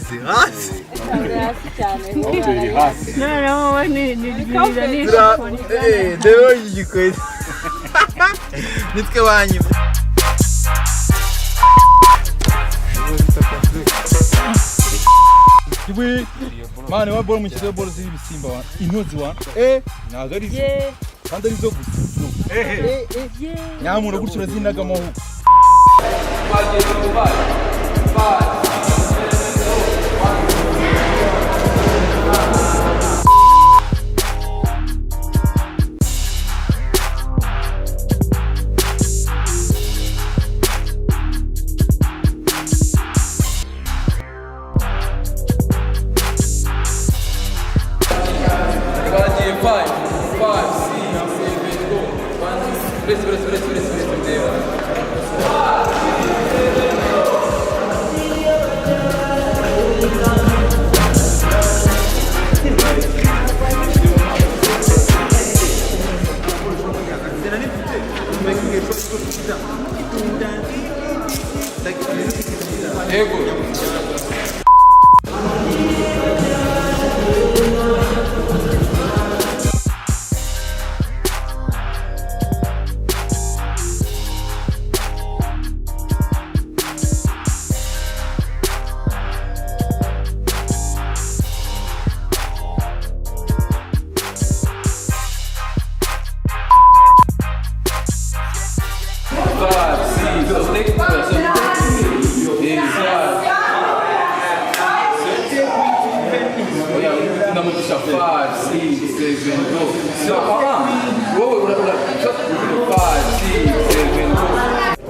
Hasi hasi. Hasi cyane. Iri hasi. Noneho wowe ni ryiza ni Tura ishuri. Deo igikwezi nitwe banyuma. Iwe mane wa boro mushyizeho boro z'ibisimba wa intozi wa ntabwo ari zo kandi ari zo gusa. Nyamura gutyo urazinaga amaboko. Twagiye 5 5 6 7 go 1 2 press press press press press ndeba. Ego. Five, six, so take so take five. Oya, ndamugisha 5 6 7 go. So, wowe ura ura just 5 6 7 go.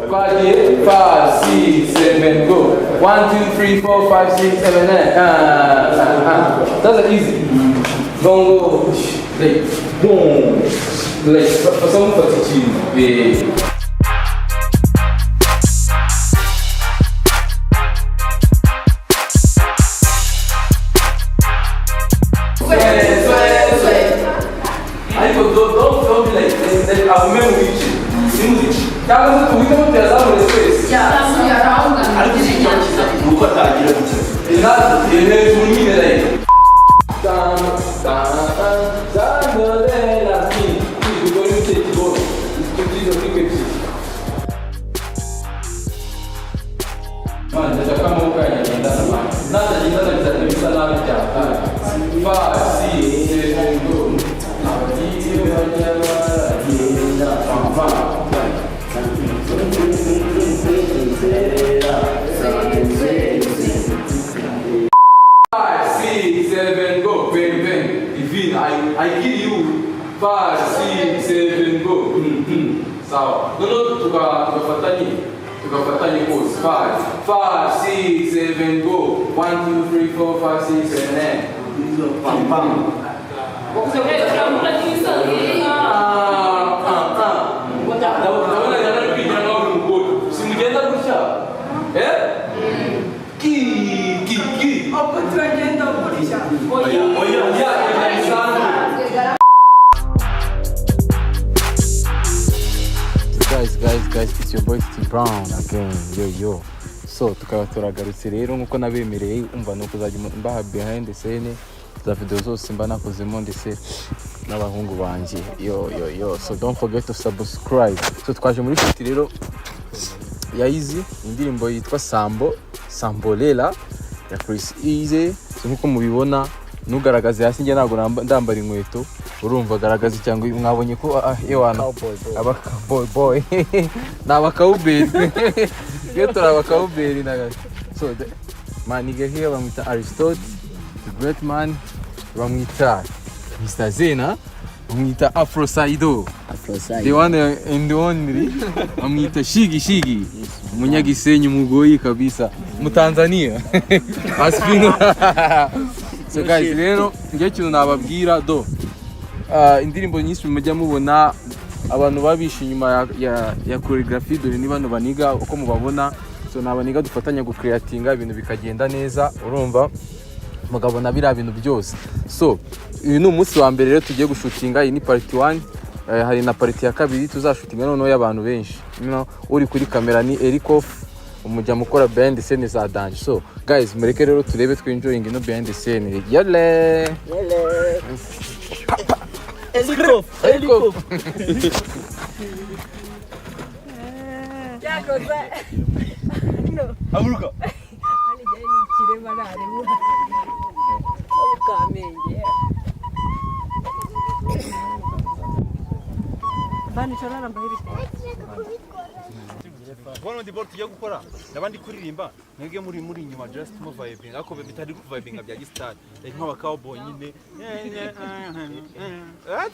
Twagiye 5 6 7 go. 1 2 3 4 5 6 7 8. Ah, ah, ah. That's easy. Bongo, like boom. Like for some fatigue. Yeah. Ariko don't be like agume mu bice simuzice cyangwa se tuhitemo tuyazamure twese. Ariko icyo cyiza ni uko atagira gutya. Hejuru nyine like tan tan tan tan la ti dukora ibitekerezo tugize kuri ebyiri. Man, ndashaka amaboko yanjye agendana, man. Natagendana bizajya bisa nabi cyane. 5 6 7 go. Abagiye bajya baragenda pam pam. 5, 6, 7, go. Bang, bang. Even I kill you. 5, 6, 7, go. Sawa. No, no, tukafatanye. Tukafatanye kose. 5, 5, 6, 7, go. 1, 2, 3, 4, 5, 6, 7, 8. Pam pam. Ah, ah, ah. Ndabona ari kwigira nkaho uri umugore. Simugenda gutya. Eh? Ki, ki, ki. Ubwo turagenda gutya. Oya, oya, oya, bisanzwe. Guys, guys, guys, it's your boy Steve Brown again. Yo yo. So tukaba turagarutse rero nkuko nabemereye, umva ni ukuzajya mbaha behind the scene za video zose mba nakozemo ndetse n'abahungu banjye. Yo yo yo. So don't forget to subscribe. So twaje muri shoot rero ya Easy, indirimbo yitwa Sambo Sambolela ya Chris Easy. So nkuko mubibona, nugaragaze hasi, njye ntabwo ndambara inkweto, urumva garagaza cyangwa mwabonye ko ewana aba cowboy boy ni abakawuberi, iyo turi abakawuberi na so the man nigga here bamwita Aristote the great man, bamwita Mr Zena, bamwita Afro Saido, the one and the only, bamwita Shigi Shigi, umunyagisenyi mugoyi kabisa mu Tanzania Aspino. So guys, rero ngiye ikintu nababwira do. Indirimbo nyinshi mujya mubona abantu babishe inyuma ya choreography, dore ni bano baniga uko mubabona. So ni abaniga dufatanya gucreatinga ibintu bikagenda neza, urumva mugabona biriya bintu byose. So uyu ni umunsi wa mbere rero tugiye gushutinga, iyi ni part 1. Hari na part ya kabiri tuzashutinga noneho y'abantu benshi. Uri kuri kamera ni Erikoff. Umujya mukora behind the scene za danger. So guys, mureke rero turebe, twinjoying ino behind the scene. Yole Helicopter. Cyakoze. Haguruka. Hano igihe ni ikirema ntarimo. Kamenge. Bani chorara mbahiri. Kubona ndi ball tugiye gukora, ndaba ndi kuririmba, mwebwe muri inyuma, just mu vibing, ariko bitari ku vibing bya gistar, like nk'aba cowboy nyine. What?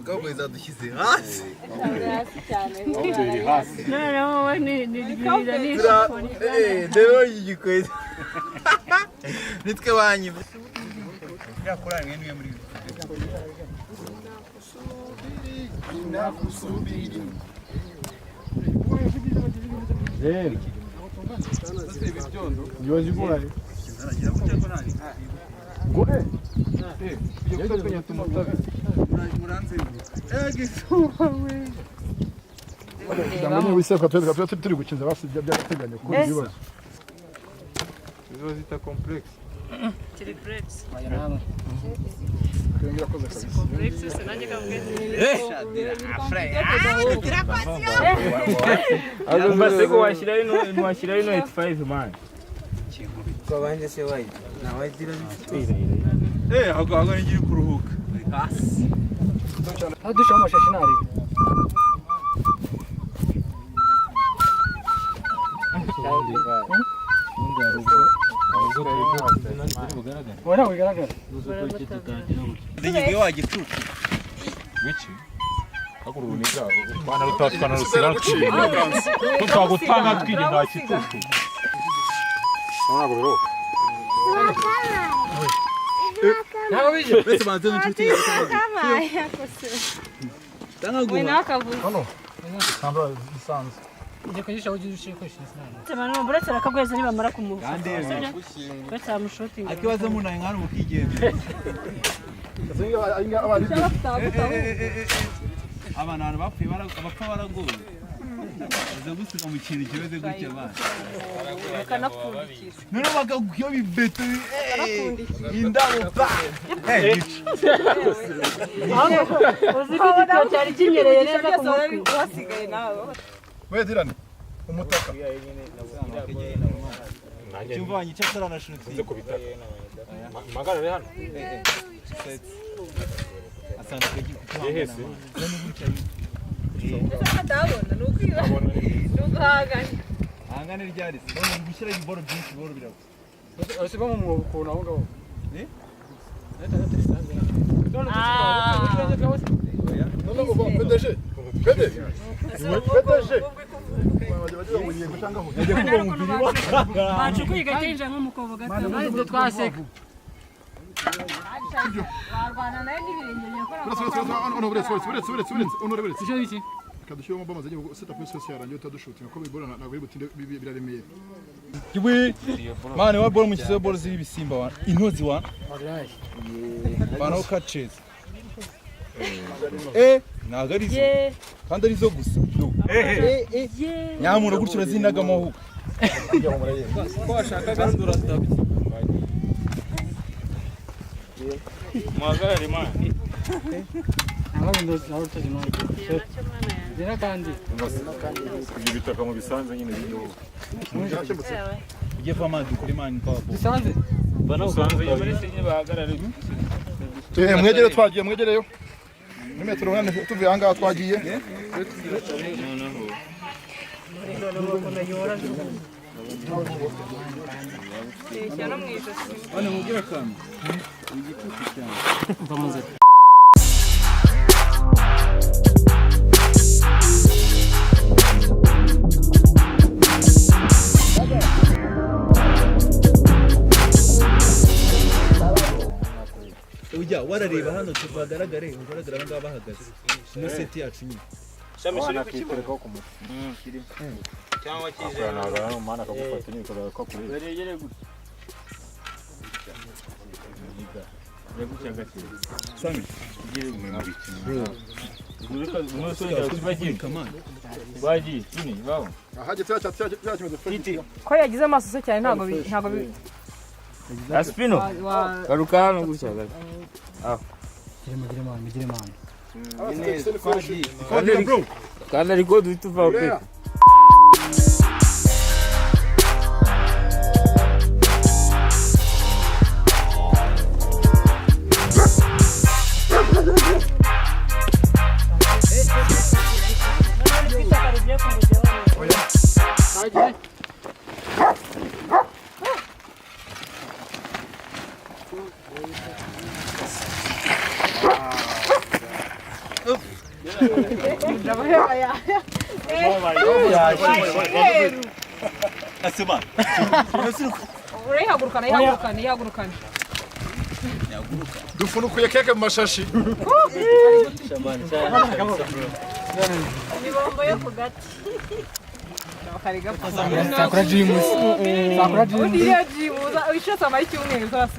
Cowboy zadushyize hasi. Hasi cyane. Noneho wowe ni ryirira ni Rero igikweto nitwe banyuma. Yakora mwe niwe muri. Kugira ngo niba wiseka tuba turi gukinza basi by'agateganyo kuko ibibazo. Izo zita complex. Triplex. Twongera koza kabisa. Complex se nanjye kavuge. Mbese ko washyiraho ino, ntiwashyiraho ino 85 man. Eh, hago ngiye kuruhuka. Hasi. Dushyiraho amashashi ntarebe. Wowe ntabwo bigaragara. Ngiye wagicucu. Wiki hakuruniga twana rusira twagutanga twigenda kicucu. Ntabwo bije. Uretse banze n'inshuti. We nakavuze. Ntabwo bisanzwe. Ujya kujisha ujye ushikoresha sinana. Temano buretse rakagweza nibamara kumufata. Buretse amushutinga. Akibaza mu nayo nkana mukigendera. Abantu abantu bapfuye abapfa baragoye. Baza gusiga mu kintu kimeze gutya bana. Bakanapfundikira. Noneho bakaguha bibeto indabo pa. Eh, Uzi ko igitiyo cyari kinyereye neza ku mutwe. We Dylan, umutaka. Cyumva wanyica ataranashuti. Magarare hano. Asanga kagiye Yehese. Ahangane ryari se? None gushyira ibiboro byinshi biboro biragwa. Uretse mu mwobo ukuntu aho ngaho. Eh? None ngo PDG. PDG. PDG. Bacukuye igatinja nk'umukobo gato. None twaseka. Barwana nawe n'ibirenge byakora. Uretse uretse uretse uretse uretse uretse uretse uretse uretse. Icyo iki? Reka dushyiremo bomba zagiye setup yose yarangiye utadushutinga ko bibora ntabwo biri butinde biraremeye. Kiwi. Mane wa ball mushyizeho ball ziri ibisimba wa. Intozi wa. Wallahi. Banaho catches. Eh, ntabwo ari zo. Kandi ari zo gusa. Nyamura gutyo urazinaga amahugu. Muhagarare man. Ntabwo ndozi nawe utazi none. Zina kandi. Ibitaka mu bisanze nyine biriho. Ugiye kwa mani dukora imana kwa bo. Bisanze. Usanze muri sinye bahagarare. Mwegere twagiye mwegereyo. Ni metero 8 tuvuye aha ngaha twagiye. Bane mubwira akantu. Igicucu cyane. Mva mu nzira. Ujya warareba hano tubagaragare, ugaragara aho ngaho bahagaze. Ino seti yacu nyine. Abana akiterekaho ku mutwe. Cyangwa kije. Akana umwana akagufata nyine ukaza kakureba. Sami. Ko yagize amaso se cyane ntabwo ntabwo Aspino. Garuka hano gutya gato. Aho. Mugire mwana, mugire mwana. Kandi ariko duhita uva pe. Asema. Urayihagurukana, ihagurukane, ihagurukane. Dufunukuye keke mu mashashi. Ni bombo yo ku gati. Sakura jimu. Sakura jimu. Undi iriya jimu ushatse amara icyumweru zose.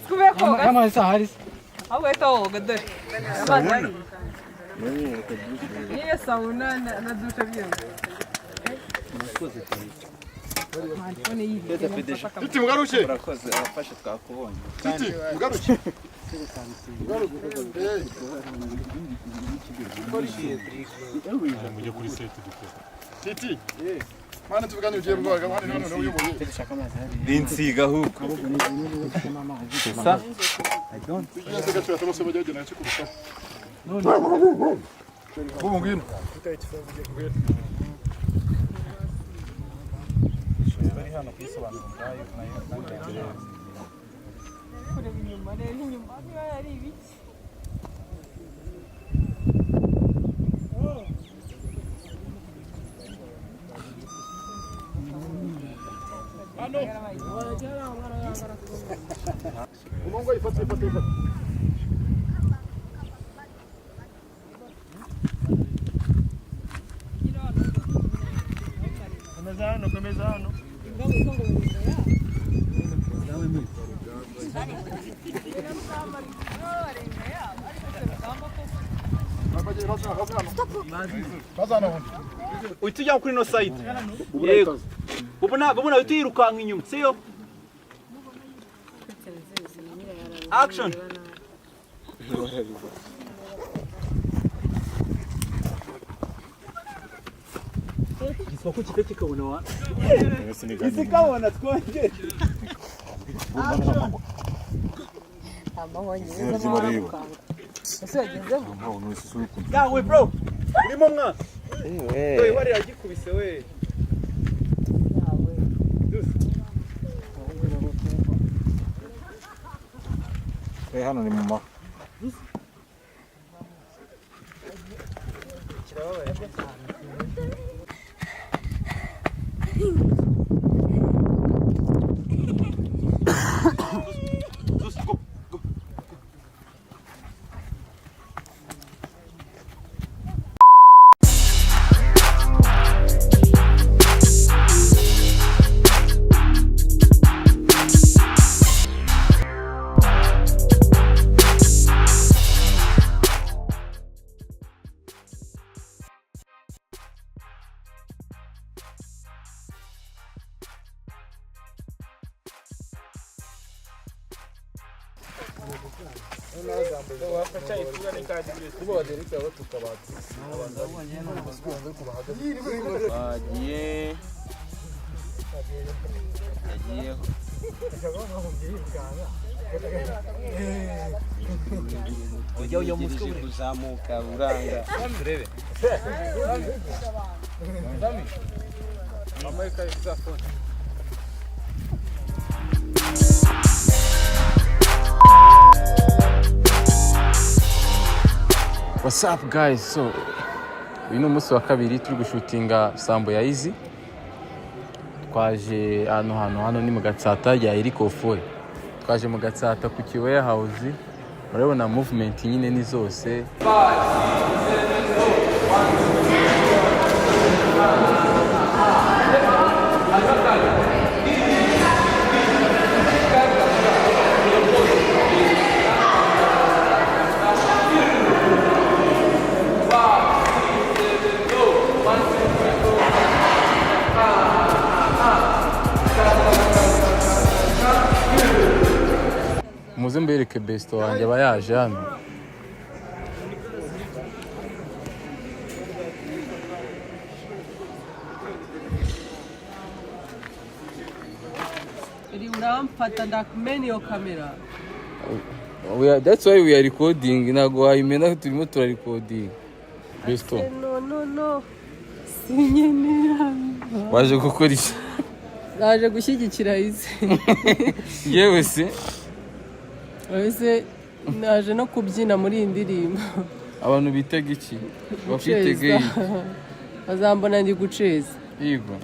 Kubera koga. Amazi ahari. Ahubwo ahita woga dore. Amazi ari. Niyo sauna na dushe byose. Titi mugaruke. Urakoze, abafashe twakubonye. Titi mugaruke. Mujye kuri seti dukora. Titi. Mwana tuvugane ugiye bwaga mwana none uyoboye. Ninsiga ahubwo. Sa. Tugeze gato yatabose bajya bagenda cyo kurushaho. Bubu ngwino. Bari hano kuyisobanura ubwayo nayo nayo. Kureba inyuma, reba inyuma niba ari ibiki. Umungu ifate ifate ifate. Komeza hano, komeza hano. Uhita ujya kuri ino side. Yego. Ubona ubona uhita yirukanka inyuma, siyo? Action. Giswa ko kita kikabona wa. Isikabona twongere. Yawe bro. Urimo mwa. Dore wari yagikubise we. Hano ni mu maha. Bagiye yagiyeho. Ujya ujya mutwe kuzamuka uranga. Turebe. Amerika izafone. What's up guys? So uyu ni umunsi wa kabiri turi gushutinga Sambo ya Easy. Twaje hano hantu, hano ni mu Gatsata ya Eric Ofoe. Twaje mu Gatsata ku ki warehouse, murabona movement nyine ni zose. Muze mbereke besto wanjye aba yaje hano. Iri uramfata ndakumena iyo kamera. That's why we are recording. Ntabwo wayimena, turimo turarecording. Besto, No no no. Sinkenera. waje gukora iki? Naje gushyigikira Izi. Yewe se Ese naje no kubyina muri iyi ndirimbo. abantu bitega iki? Bakwitege Guceza. iki? Bazambona ndi guceza. Yego.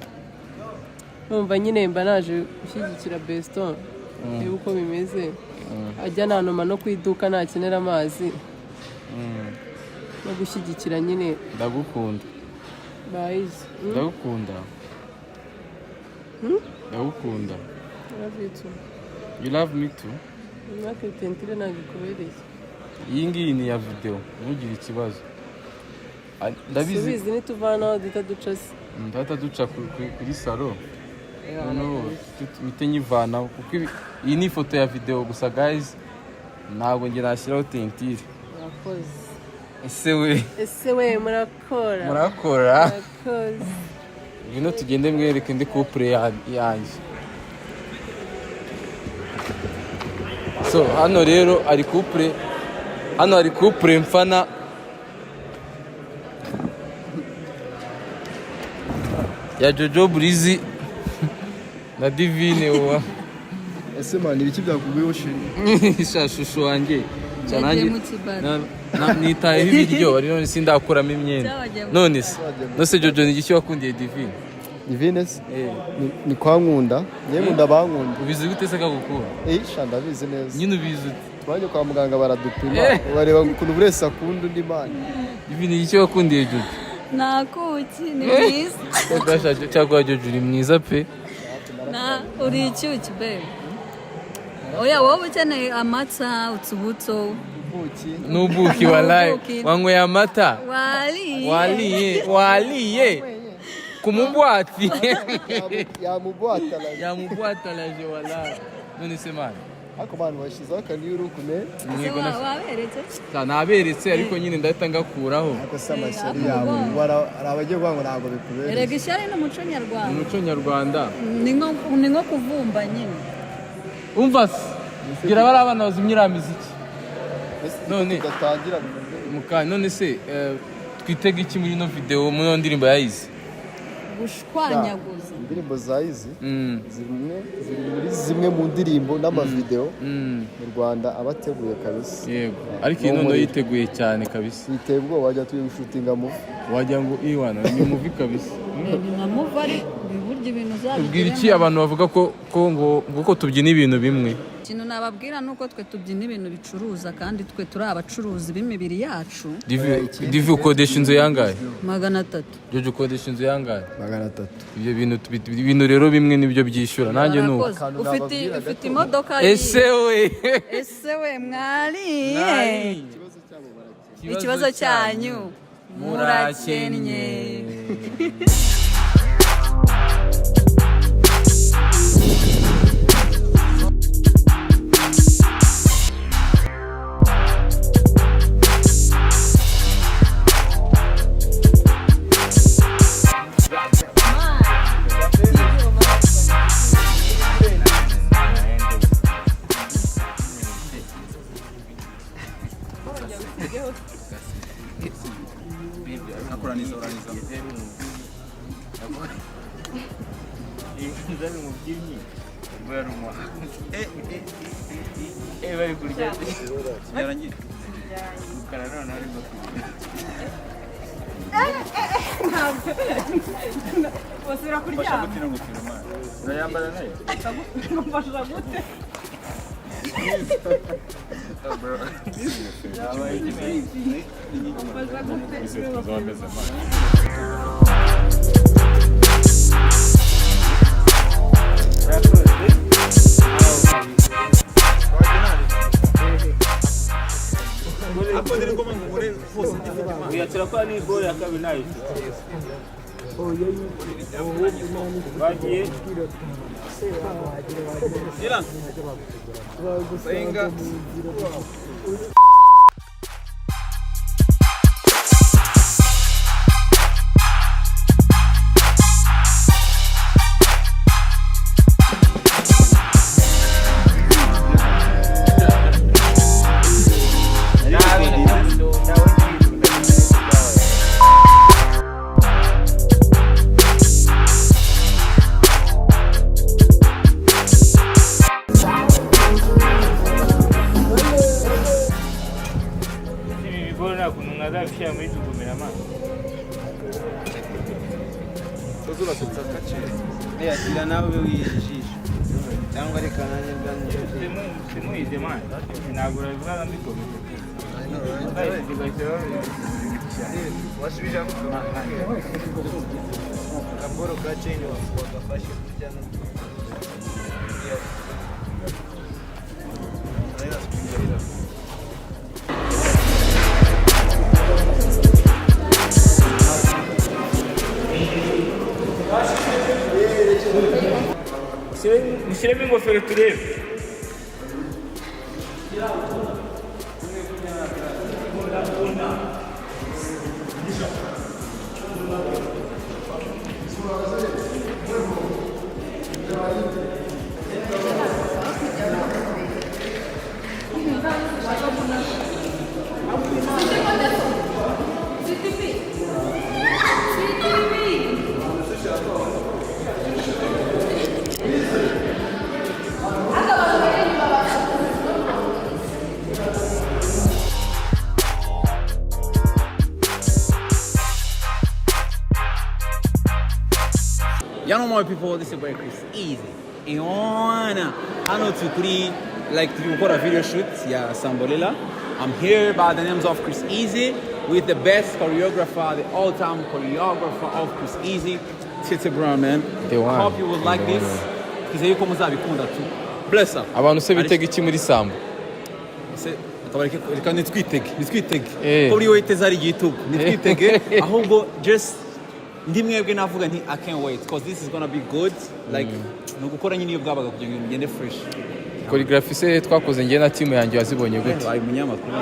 Numva nyine mba naje gushyigikira Beston. Reba uko bimeze. Ajya nanoma no ku iduka nakenera amazi. No gushyigikira nyine Ndagukunda. bayizi. Ndagukunda. Ndagukunda. Love you too. You love me too. Mwaka tentire ntabwo ikubereye. Iyi ngiyi ni iya video, ntugire ikibazo. Ah, ndabizi. Subizi nituvanaho duhita duca se. Ndahita duca kuri salo. Noneho mpite nyivanaho kuko iyi ni ifoto ya video gusa guys, ntabwo njye nashyiraho tentire. Murakoze. Ese we Ese we murakora. Murakora. Murakoze. Ngwino tugende mwereke indi couple yanjye. So hano rero ari couple, hano hari couple mfana ya Jojo Breezy na Divine wa Ese man, ibiki byakuguyeho sheri? Sha shusho wanjye. Sha Yagiye nanjye mu kibara. nitayeho ibiryo ari none sindakuramo imyenda. Cyabagiye mu None se none Jojo ni igiki wakundiye Divine? Divine se? Ni kwa Nkunda, njye nkunda bankunda. Ubizi gute se kagukunda? Eh, sha ndabizi neza. Nyine ubizi ute? Twaje kwa muganga baradupima, Eh. bareba ukuntu buri wese akunda undi man. Divine igiki wakundiye Jojo? Nakuki ni mwiza. Cyangwa Jojo uri mwiza pe. Na uri icyuki babe. Oya wowe ukeneye amata utubuto. N'ubuki wallahi. N'ubuki. Wanyweye amata. Wariye. Waliye, waliye. Kumubwati. Yamubwatalaje. Yamubwatalaje wallahi. None se man. Ariko man washyizeho akaniyuru kume. Yego na Waberetse? Sa naberetse ariko nyine ndahita ngakuraho. Ariko se amashyari yawe, hari abagiye kuvuga ngo ntabwo bikubereye. Erega ishyari ni umuco nyarwanda. Umuco nyarwanda. Ni nko kuvumba nyine. Umva se. Gira bari abana bazimya iriya miziki. None muka none se twitege iki muri ino video, muri ino ndirimbo ya Easy? Gushwanyaguza. Indirimbo za Easy zimwe ziri muri zimwe mu ndirimbo n'amavideo mu Rwanda aba ateguye kabisa. Yego. Ariko iyi noneho yiteguye cyane kabisa. Yiteye ubwoba, wajya tugiye gushutinga movie. Wagira ngo iwana ni movie kabisa. Ni nka movie ariko burya ibintu uzabigiremo. Ubwira iki abantu bavuga ko ngo ko tubyina ibintu bimwe? Ikintu nababwira ni uko twe tubyina ibintu bicuruza kandi twe turi abacuruzi b'imibiri yacu. Divi ukodesha inzu yangahe? 300. Jojo ukodesha inzu yangahe? 300. Ibyo bintu ibintu rero bimwe nibyo byishyura nanjye nuko. Ufite imodoka. Ese we. Ese we mwariye. Ikibazo cyanyu murakennye. Ubwo yari umuhanzi. Eh, bari kurya. Byarangiye. Rukara noneho arimo kurya. Basubira Mfasha kuryama. gute ino ngofero mwana? Urayambara nayo? Mfasha gute? Mfasha gute? Ariko ndiri ngoma ngo nkore hose ndifite imana. Oya, turakora n'igoro ya kabiri nayo ifite. Bagiye. Dylan. Senga. Ibi bigoro nta kuntu mwazabishyira muri tugomera amazi. Yakira nawe wijisho cyangwa reka nanjye mbanze. Simuyize mani. Ntabwo urabivuga mbigomera. Wasubije akaboro ka ceni wagafashe gutya. Mushyiremo ingofero turebe. Y'all know my people, this is your boy Chris Easy. Iwana. Hano tukuri like turi gukora video shoot ya Sambolela. I'm here by the names of Chris Easy with the best choreographer, the all-time choreographer of Chris Easy, Titi Brown, man. The one. I hope you will like The this. one. Twizeye yuko muzabikunda tu. Bless up. Abantu se bitega iki muri Sambo? Se reka nitwitege, nitwitege. Ko buri wese ari igitugu, nitwitege. Ahubwo just ndi mwebwe navuga nti I can't wait because this is gonna be good. Like ni ugukora nyine iyo bwabaga kugira ngo ibintu bigende fresh. Choreography se twakoze njye na team yanjye wazibonye gute? Baye umunyamakuru.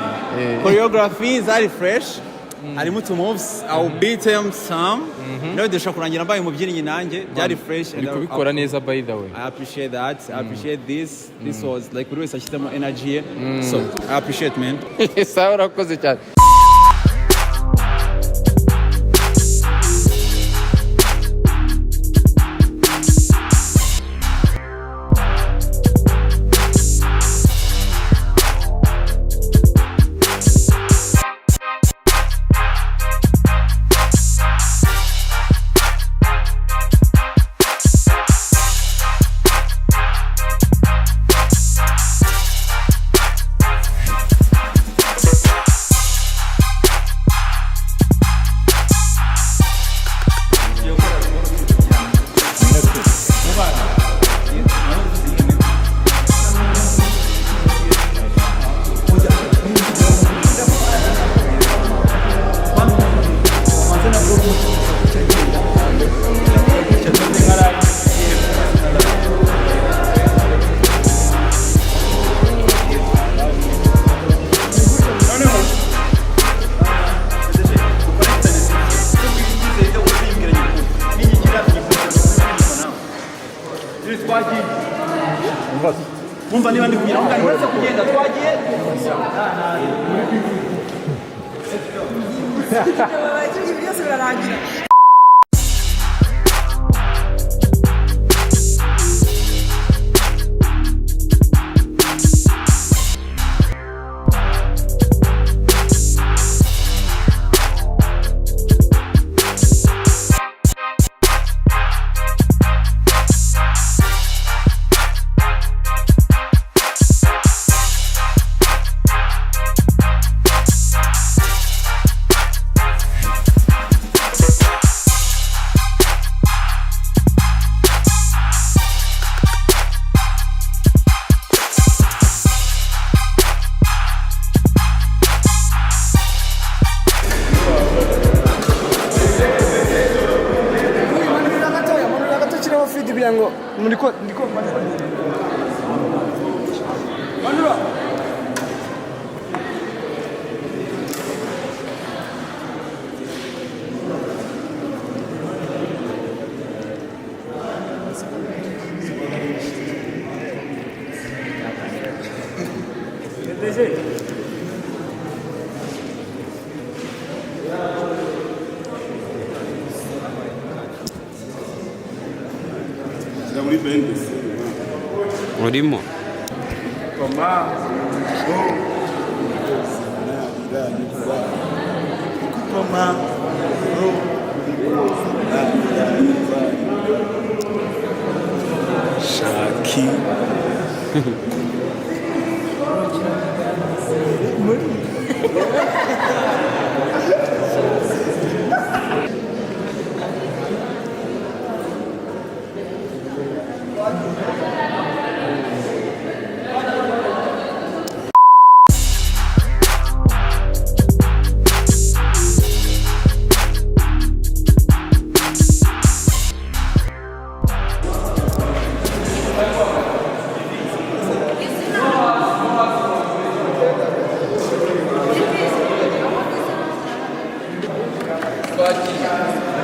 Choreography zari fresh. Harimo utu moves, I will beat them some. Nawe dushobora kurangira mbaye umubyinnyi nanjye, byari fresh. Uri kubikora neza by the way. I appreciate that. I appreciate this. This was like buri wese ashyizemo energy ye. So, I appreciate, man. Sawa, urakoze cyane. Umva niba ndi kugira ngo uretse kugenda twagiye. Byose birarangira. Urimo Shaki.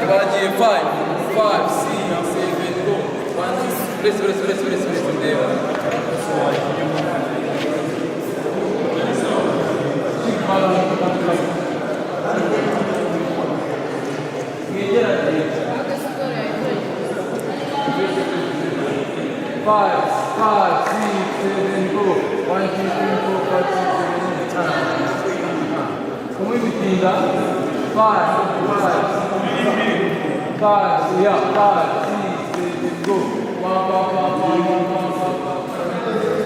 Twagiye 5 5 6 7 go 1 2 press press press press press ndeba. Five, five, six, seven, go. 1, 2, 3, 4, 5, 6, 7, 8, 9. Kumwe bitinda. 5, 5, 5, yeah, 5, 6, 7, go. 1, 1, 1, 1, 1, 1, 1,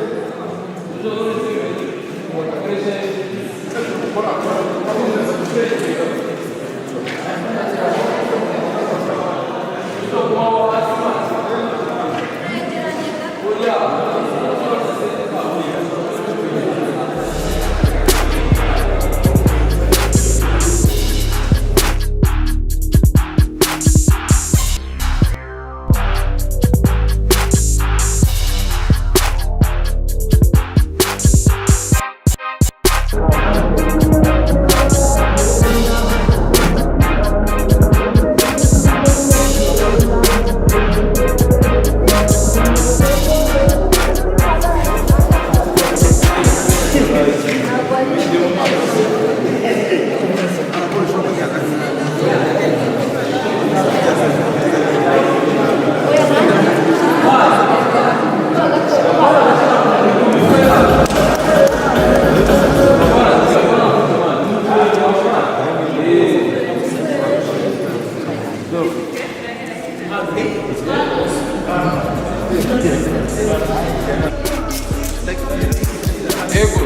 Ego.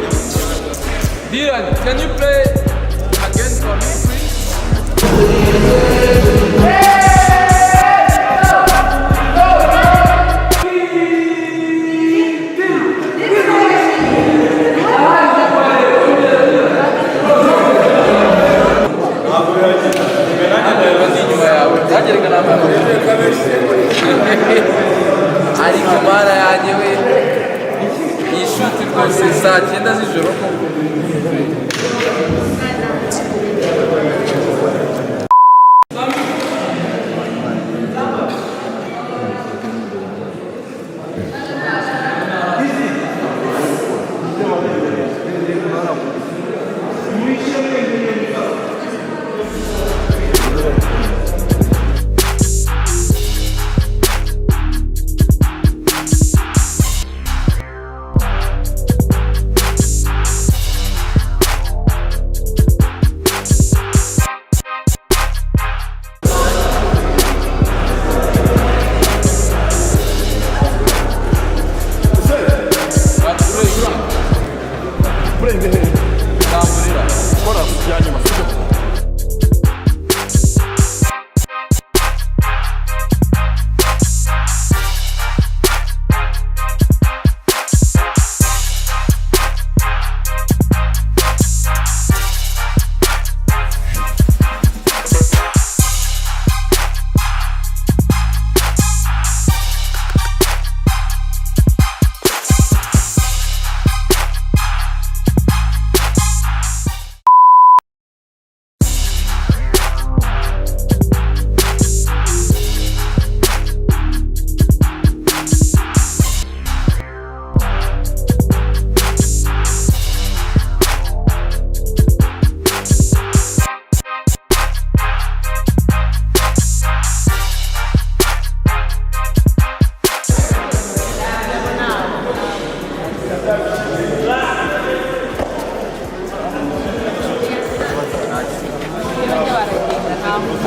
Dylan, can you play again for me, please? Ariko mana yanjye we, iyi shuti rwose saa cyenda z'ijoro koko.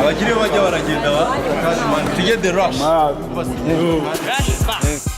Abakiriya bajya baragenda ba. To get the rush. Rush.